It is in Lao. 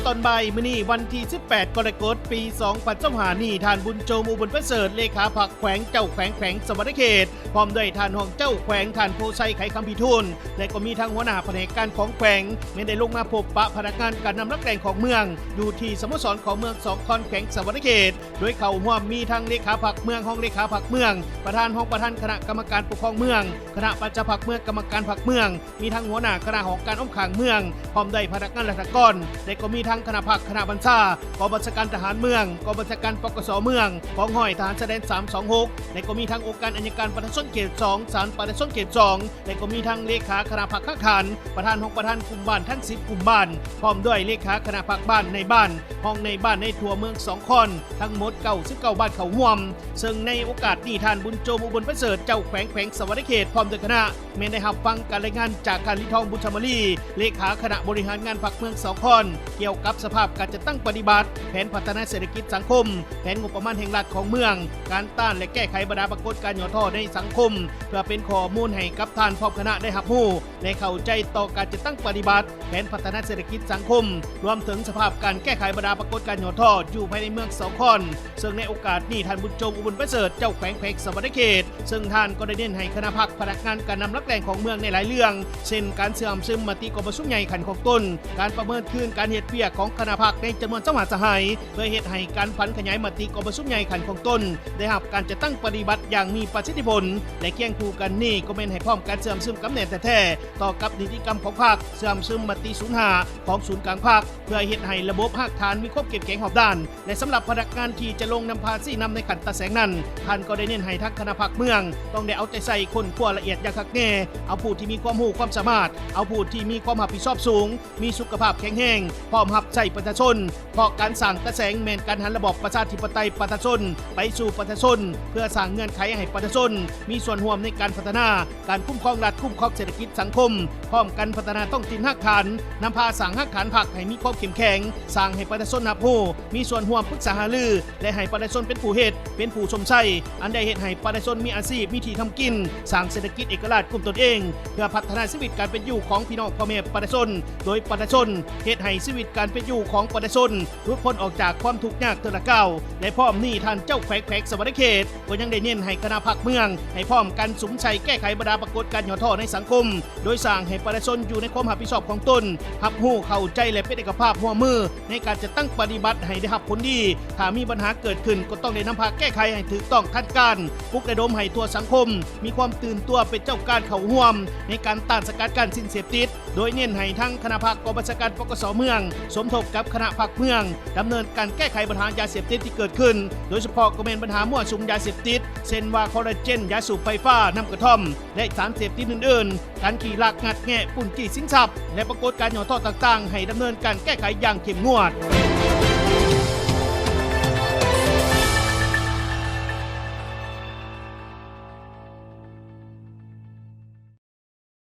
ຕອນບ່າຍມື້ນີ້ ວັນທີສິບແປດ ກໍລະກົດ ປີສອງພັນຊາວຫ້ານີ້ ທ່ານ ບຸນໂຈມ ອຸບົນປະເສີດ ເລຂາພັກແຂວງ ເຈົ້າແຂວງແຂວງສະຫວັນນະເຂດ ພ້ອມດ້ວຍທ່ານຮອງເຈົ້າແຂວງ ທ່ານ ໂພໄຊ ໄຂຄຳພິທູນ ແລະ ກໍມີທັງຫົວໜ້າພະແນກການຂອງແຂວງ ແມ່ນໄດ້ລົງມາພົບປະພະນັກງານການນຳຫຼັກແຫຼ່ງຂອງເມືອງ ຢູ່ທີ່ສະໂມສອນຂອງເມືອງສອງຄອນ ແຂວງສະຫວັນນະເຂດ ໂດຍເຂົ້າຮ່ວມມີທັງເລຂາພັກເມືອງ, ຮອງເລຂາພັກເມືອງ, ປະທານ, ຮອງປະທານຄະນະກຳມະການປົກຄອງເມືອງ, ຄະນະປະຈຳພັກເມືອງ, ກຳມະການພັກເມືອງ, ມີທັງຫົວໜ້າຄະນະຫ້ອງການອ້ອມຂ້າງເມືອງ ພ້ອມດ້ວຍພະນັກງານລັດຖະກອນ ແລະ ກໍມີທັງຄະນະພັກ, ຄະນະບັນຊາ, ກອງບັນຊາການທະຫານເມືອງ, ກອງບັນຊາການ ປກສ ເມືອງ, ກອງຮ້ອຍທະຫານຊາຍແດນສາມສອງຫົກ ແລະ ກໍມີທັງອົງການອັຍການປະຊາຊົນເຂດສອງ, ສານປະຊາຊົນເຂດສອງ ແລະ ກໍມີທັງເລຂາຄະນະພັກຮາກຖານ, ປະທານ, ຮອງປະທານກຸ່ມບ້ານທັງສິບກຸ່ມບ້ານ, ພ້ອມດ້ວຍເລຂາຄະນະພັກບ້ານ, ນາຍບ້ານ, ຮອງນາຍບ້ານໃນທົ່ວເມືອງສອງຄອນ ທັງໝົດເກົ້າສິບເກົ້າບ້ານເຂົ້າຮ່ວມ. ເຊິ່ງໃນໂອກາດນີ້ ທ່ານ ບຸນໂຈມ ອຸບົນປະເສີດ ເຈົ້າແຂວງແຂວງສະຫວັນນະເຂດ ພ້ອມດ້ວຍຄະນະ ແມ່ນໄດ້ຮັບຟັງການລາຍງານຈາກທ່ານ ລີທອງ ບຸນທຳມະລີ ເລຂາຄະນະບໍລິຫານງານພັກເມືອງສອງຄອນ ກ່ຽວກັບສະພາບການຈັດຕັ້ງປະຕິບັດແຜນພັດທະນາເສດຖະກິດສັງຄົມ, ແຜນງົບປະມານແຫ່ງລັດຂອງເມືອງ, ການຕ້ານ ແລະ ແກ້ໄຂບັນຫາປາກົດການຫຍໍ້ທໍ້ໃນສັງຄົມ ເພື່ອເປັນຂໍ້ມູນໃຫ້ກັບທ່ານພ້ອມຄະນະໄດ້ຮັບຮູ້ ແລະ ເຂົ້າໃຈຕໍ່ການຈັດຕັ້ງປະຕິບັດແຜນພັດທະນາເສດຖະກິດສັງຄົມ, ລວມເຖິງສະພາບການແກ້ໄຂບັນຫາປາກົດການຫຍໍ້ທໍ້ຢູ່ພາຍໃນເມືອງສອງຄອນ. ເຊິ່ງໃນໂອກາດນີ້ ທ່ານ ບຸນໂຈມ ອຸບົນປະເສີດ ເຈົ້າແຂວງແຂວງສະຫວັນນະເຂດ ເຊິ່ງທ່ານກໍໄດ້ເນັ້ນໃຫ້ຄະນະພັກພະນັກງານການນຳຫຼັກແຫຼ່ງຂອງເມືອງໃນຫຼາຍເລື່ອງ ເຊັ່ນ ການເຊື່ອມຊຶມມະຕິກອງປະຊຸມໃຫຍ່ຂັ້ນຂອງຕົນ, ການປະເມີນຄືນການເຮັດວຽກຂອງຄະນະພັກໃນຈຳນວນຊາວຫ້າສະຫາຍ ເພື່ອເຮັດໃຫ້ການຜັນຂະຫຍາຍມະຕິກອງປະຊຸມໃຫຍ່ຂັ້ນຂອງຕົນ ໄດ້ຮັບການຈັດຕັ້ງປະຕິບັດຢ່າງມີປະສິດທິຜົນ ແລະ ຄຽງຄູ່ກັນນີ້ກໍແມ່ນໃຫ້ພ້ອມກັນເຊື່ອມຊຶມກຳແໜ້ນແທ້ໆ ຕໍ່ກັບນິຕິກຳຂອງພັກ, ເຊື່ອມຊຶມມະຕິສູນຫ້າຂອງສູນກາງພັກ ເພື່ອເຮັດໃຫ້ລະບົບຮາກຖານມີຄວາມເຂັ້ມແຂງຮອບດ້ານ ແລະ ສຳລັບພະນັກງານທີ່ຈະລົງນຳພາຊີ້ນຳໃນຂັ້ນຕາແສງນັ້ນ, ທ່ານກໍໄດ້ເນັ້ນໃຫ້ທັງຄະນະພັກເມືອງ ຕ້ອງໄດ້ເອົາໃຈໃສ່ຄົ້ນຄວ້າລະອຽດຢ່າງຄັກແນ່, ເອົາຜູ້ທີ່ມີຄວາມຮູ້ຄວາມສາມາດ, ເອົາຜູ້ທີ່ມີຄວາມຮັບຜິດຊອບສູງ, ມີສຸຂະພາບແຂງແຮງ, ພ້ອມຮັບໃຊ້ປະຊາຊົນ, ເພາະການສ້າງຕາແສງແມ່ນການຫັນລະບອບປະຊາທິປະໄຕປະຊາຊົນໄປສູ່ປະຊາຊົນ, ເພື່ອສ້າງເງື່ອນໄຂໃຫ້ປະຊາຊົນມີສ່ວນຮ່ວມໃນການພັດທະນາ, ການຄຸ້ມຄອງລັດ, ຄຸ້ມຄອງເສດຖະກິດສັງຄົມ, ພ້ອມກັນພັດທະນາທ້ອງຖິ່ນຮາກຖານ, ນຳພາສ້າງຮາກຖານພັກໃຫ້ມີຄວາມເຂັ້ມແຂງ, ສ້າງໃຫ້ປະຊາຊົນຮັບຮູ້, ມີສ່ວນຮ່ວມປຶກສາຫາລື ແລະ ໃຫ້ປະຊາຊົນເປັນຜູ້ເຮັດ, ເປັນຜູ້ຊົມໃຊ້, ອັນໄດ້ເຮັດໃຫ້ປະຊາຊົນມີອາຊີບ, ມີທີ່ທຳກິນ, ສ້າງເສດຖະກິດເອກະລາດກຸ້ມຕົນເອງ, ເພື່ອພັດທະນາຊີວິດການເປັນຢູ່ຂອງພີ່ນ້ອງພໍ່ແມ່ປະຊາຊົນ, ໂດຍປະຊາຊົນເຮັດໃຫ້ຊີວິດການເປັນຢູ່ຂອງປະຊາຊົນ ຫຼຸດພົ້ນອອກຈາກຄວາມທຸກຍາກເທື່ອລະກ້າວ. ແລະ ພ້ອມນີ້ທ່ານເຈົ້າແຂວງແຂວງສະຫວັນນະເຂດ ກໍຍັງໄດ້ເນັ້ນໃຫ້ຄະນະພັກເມືອງ ໃຫ້ພ້ອມກັນສຸມໃສ່ແກ້ໄຂບັນຫາປາກົດການຫຍໍ້ທໍ້ໃນສັງຄົມ, ໂດຍສ້າງໃຫ້ປະຊາຊົນຢູ່ໃນຄວາມຮັບຜິດຊອບຂອງຕົນ, ຮັບຮູ້ເຂົ້າໃຈ ແລະ ເປັນເອກະພາບຮ່ວມມືໃນການຈັດຕັ້ງປະຕິບັດໃຫ້ໄດ້ຮັບຜົນດີ. ຖ້າມີບັນຫາເກີດຂຶ້ນ ກໍຕ້ອງໄດ້ນຳພາແກ້ໄຂໃຫ້ຖືກຕ້ອງທັນການ, ປຸກລະດົມໃຫ້ທົ່ວສັງຄົມມີຄວາມຕື່ນຕົວເປັນເຈົ້າການເຂົ້າຮ່ວມໃນການຕ້ານສະກັດກັ້ນສິ່ງເສບຕິດ. ໂດຍເນັ້ນໃຫ້ທັງຄະນະພັກກອງບັນຊາການ ປກສ ເມືອງ ສົມທົບກັບຄະນະພັກເມືອງ ດຳເນີນການແກ້ໄຂບັນຫາຢາເສບຕິດທີ່ເກີດຂຶ້ນ, ໂດຍສະເພາະກໍແມ່ນບັນຫາມົ້ວສຸມຢາເສບຕິດ ເຊັ່ນວ່າ ຄໍລາເຈນ, ຢາສູບໄຟຟ້າ, ນ້ຳກະທ່ອມ ແລະ ສານເສບຕິດອື່ນໆ, ການຂີ້ລັກງັດແງະ, ປຸ້ນຈີ້ຊິງຊັບ ແລະ ປາກົດການຫຍໍ້ທໍ້ຕ່າງໆ ໃຫ້ດຳເນີນການແກ້ໄຂຢ່າງເຂັ້ມງວດ.